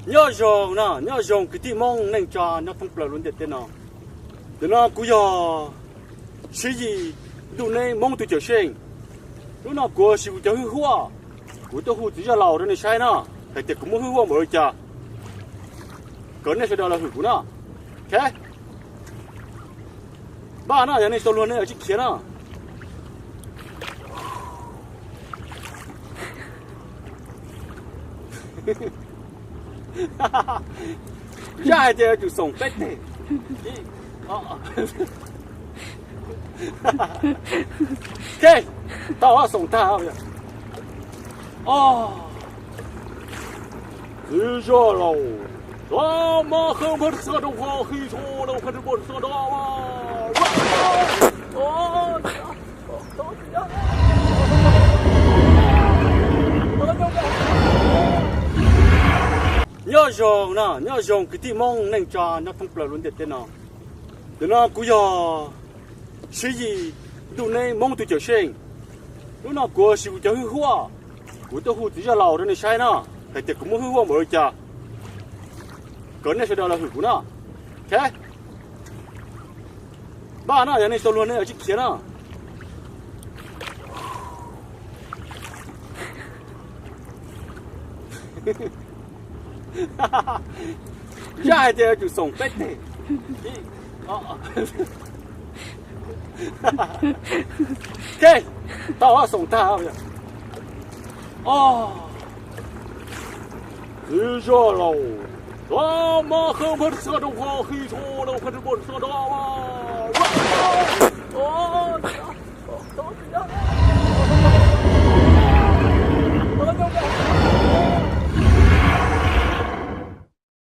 Nyob zoo na, nyob zoo kwv tij Hmoob neej tsa nyob thoob plaws lub ntiaj teb no. Ntawm no kuv yog Siv Yis, ntuj neeb Hmoob tus cawm seej. Lub no kuv ua si kuv cov hwj huaj, kuv tuaj hu txiv zaj laus rau nej saib no, hais tias kuv muaj hwj huaj npaum li cas, kom nej sawv daws los hwm kuv no. Npaj no, yog nej tau luag nej tsis khiav no. Zaj hais tias yuav tsum xoom peb teg. Tau, xoom tag. Txiv zaj laus, mab khab phab txha rau qhov qhi tsho rau phab txha rau. Nyob zoo na, nyob zoo kwv tij Hmoob neej tsa nyob thoob plaws lub ntiaj teb no. Ntawm no kuv yog Siv Yis, ntuj neeb Hmoob tus cawm seej. Lub no kuv ua si kuv cov hwj huaj, kuv tuaj hu txiv zaj laus rau nej saib no, hais tias kuv muaj hwj huaj npaum li cas, kom nej sawv daws los hwm kuv no. Npaj no, yog nej tau luag nej tsis khiav no. Zaj hais tias yuav tsum xoom peb teg. Tau, xoom tag. Txiv zaj laus, mab khab phab txha rau qhov qhi tsho rau phab txha rau.